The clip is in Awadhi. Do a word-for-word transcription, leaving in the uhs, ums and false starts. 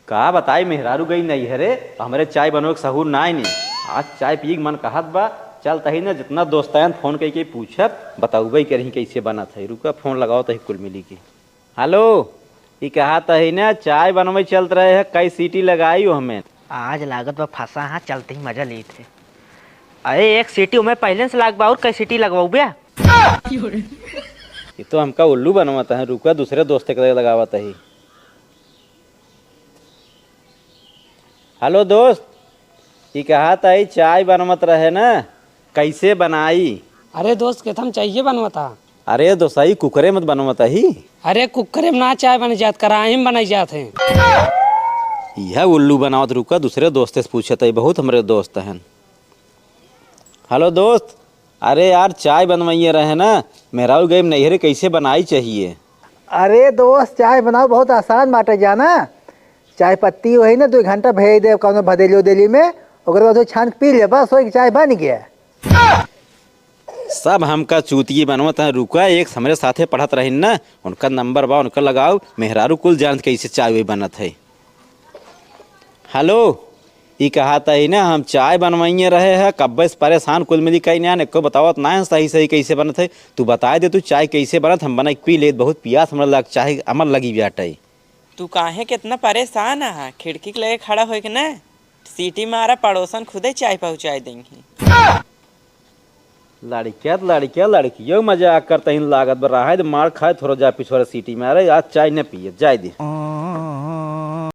का बताई, मेहरारू गई नैहरे, तो हमरे चाय बनवे के सहूर नाई ने। आज चाय पिए के मन कहत बा, चलत ही ना, जितना दोस्तन फोन कइके पूछब, बतउबे करही कैसे बनत है। रुका, फोन लगावत ही कुल मिली के। हेलो, ई कहत ही ना, चाय बनवे चलत रहे है, कई सीटी लगाई हो हमें। आज लागत बा फंसा, हाँ, चलत ही मजा लेत है। अरे, एक सीटी हमें पहले से लाग बा, और कई सीटी लगवाऊ बे? ये तो हमका उल्लू बनवत है, रुका, दूसरे दोस्त के लगावत ही। हेलो दोस्त, ई कहत ही चाय बनवत रहे ना, कैसे बनाई? अरे दोस्त, केथम चाहिए बनवता? अरे दोस्त, ई कुकरे मत बनवत ही। अरे कुकरे में ना चाय बन जात, कराही में बनाई जात है। यह उल्लू बनावत, रुका, दूसरे दोस्त से पूछत ही, बहुत हमरे दोस्त हैं। हेलो दोस्त, अरे यार, चाय बनवाइए रहे ना, मेहरारू गई नैहरे, कैसे बनाई चाहिए? अरे दोस्त, चाय बनाओ बहुत आसान बाटे जाना। चाय पत्ती वही ना, दो घंटा भेज दे कौनो भदेली उदेली में, ओकरे बाद वो छान के पी ले, बस वही चाय बन गया। सब हमका चूतिए बनवत हैं। रुका, एक हमरे साथे पढ़त रहिन ना, उनका नंबर बा, उनका लगाओ। मेहरारू कुल जानत कैसे चाय वही बनत है। हेलो, ई कहत ही ना, हम चाय बनवाइए रहे हैं, कब्बे से परेशान, कुल मिली कई ना, एको बतावत ना है सही सही कैसे बनत है। तू बताए दे, तू चाय कैसे बनत, हम बना के पी लेत, बहुत पियास हमरा लग, चाहे अमर लगी बाटे। तू काहे केतना परेशान आहा? खिड़की के लगे खड़ा होइके ना सीटी मारा, पड़ोसन खुदे चाय पहुँचाए देंगी। लड़किया त लड़किया, लड़कियो मजाक करत ही लागत बा। रहे दे, मार खाए थोड़ा जा पिछोरे सीटी में। अरे आज चाय न पिए, जाए दे।